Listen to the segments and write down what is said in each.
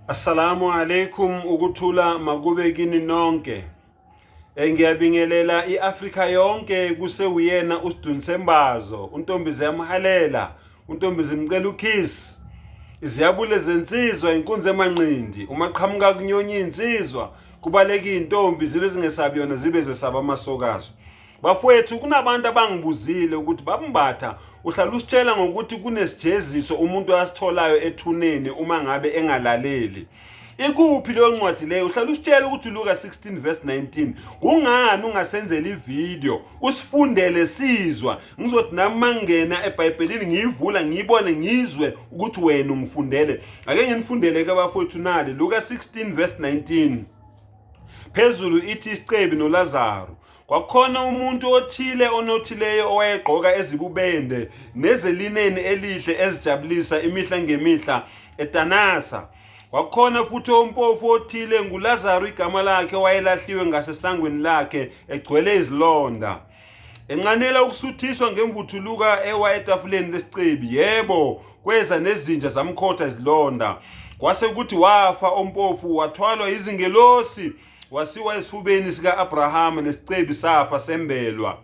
Assalamu alaikum, ukuthula makube kini nonke. Ngiyabingelela iAfrika yonke, kusewuyena uSidunisembazo, uNtombi ziyamhalela, uNtombi zimcela ukiss. Iziyabule zensizwa, inkunzi emanqindi, uma qhamuka kunyonyi insizwa, kubaleka izintombi zibe zingesabi yona zibe zesaba amasokazo. Bafowethu, kunabantu abangibuzile ukuthi babumbatha uhlala usitshela ngokuthi kunesijeziso umuntu asitholayo ethuneni uma ngabe engalaleli. Ikuphi leyo ncwadi leyo? Uhlala usitshela ukuthi uLuka 16 verse 19. Kungani ungasenzela ivideo usifundele sizwa? Ngizothi nami mangena eBhayibhelini ngiyivula ngiyibone ngizwe ukuthi wena ungifundele. Ake nginifundele ke bafowethu nali Luka 16 verse 19. Phezulu ithi isicebi noLazaru. Kwakukhona umuntu othile onothileyo owayegqoka ezibubende nezelineni elihle ezijabulisa imihla ngemihla etanasa. Kwakukhona futhi ompofu othile nguLazaru igama lakhe owayelahliwe ngasesangweni lakhe egcwele izilonda. Enxanela ukusuthiswa ngemvuthuluka ewa etafuleni lesicebi, yebo, kweza nezinja zamkhotha izilonda. Kwase kuthi wafa ompofu wathwalwa izingelosi wasiwa esifubeni sika-Abrahama nesicebi safa sembelwa.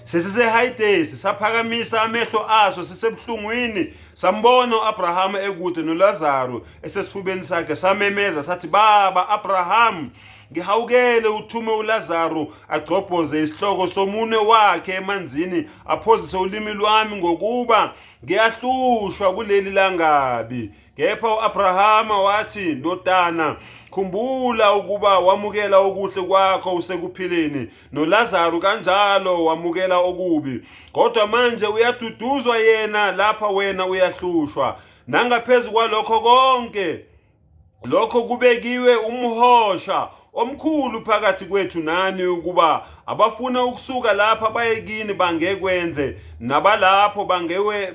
SesiseHayidesi saphakamisa amehlo aso sisebuhlungwini, sambona u-Abrahama ekude noLazaru esesifubeni sakhe, samemeza sathi, Baba Abrahamu, ngihawukele uthume uLazaru agcobhoze isihloko somunwe wakhe emanzini aphozise ulimi lwami, ngokuba ngiyahlushwa kuleli langabi. Kepha u-Abrahama wathi, Ndodana, khumbula ukuba wamukela okuhle kwakho usekuphileni, noLazaru kanjalo wamukela okubi. Kodwa manje uyaduduzwa yena lapha, wena uyahlushwa. Nangaphezu kwalokho konke, lokho kubekiwe umhosha omkhulu phakathi kwethu nani, ukuba abafuna ukusuka lapha baye kini bangekwenze, nabalapho bangewe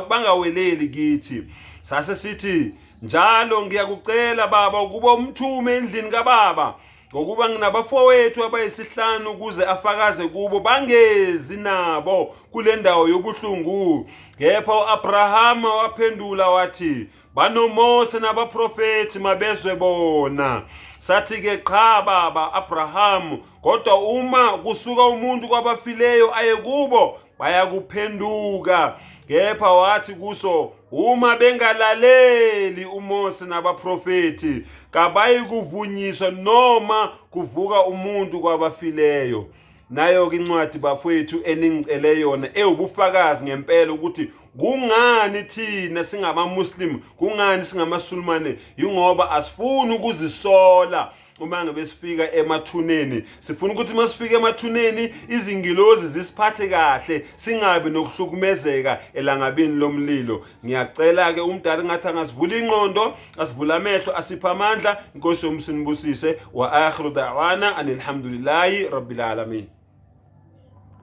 bangaweleli kithi. Sase sithi njalo, ngiyakucela baba ukuba umthume endlini kababa, ngokuba nginabafowethu abayisihlanu, ukuze afakaze kubo, bangezi nabo kule ndawo yobuhlungu. Kepha u-Abrahama waphendula wathi, banoMose nabaprofethi, mabezwe bona. Sathi-ke, qha baba Abrahamu, kodwa uma kusuka umuntu kwabafileyo aye kubo, bayakuphenduka. Kepha wathi kuso, uma bengalaleli uMose nabaprofethi, kabayikuvunyiswa noma kuvuka umuntu kwabafileyo. Nayo-ke incwadi bafowethu eningicele yona ewubufakazi ngempela ukuthi kungani thina singama-Muslim, kungani singamaSulumane, yingoba asifuni ukuzisola uma ngabe sifika emathuneni. Sifuna ukuthi uma sifika emathuneni izingilozi zisiphathe kahle, singabi nokuhlukumezeka elangabini lomlilo. Ngiyacela-ke umdala ngathi angasivula ingqondo, asivula amehlo, asiphe amandla. Inkosi yomsinibusise. Wa akhiru da'wana anilhamdulillahi rabbil alamin.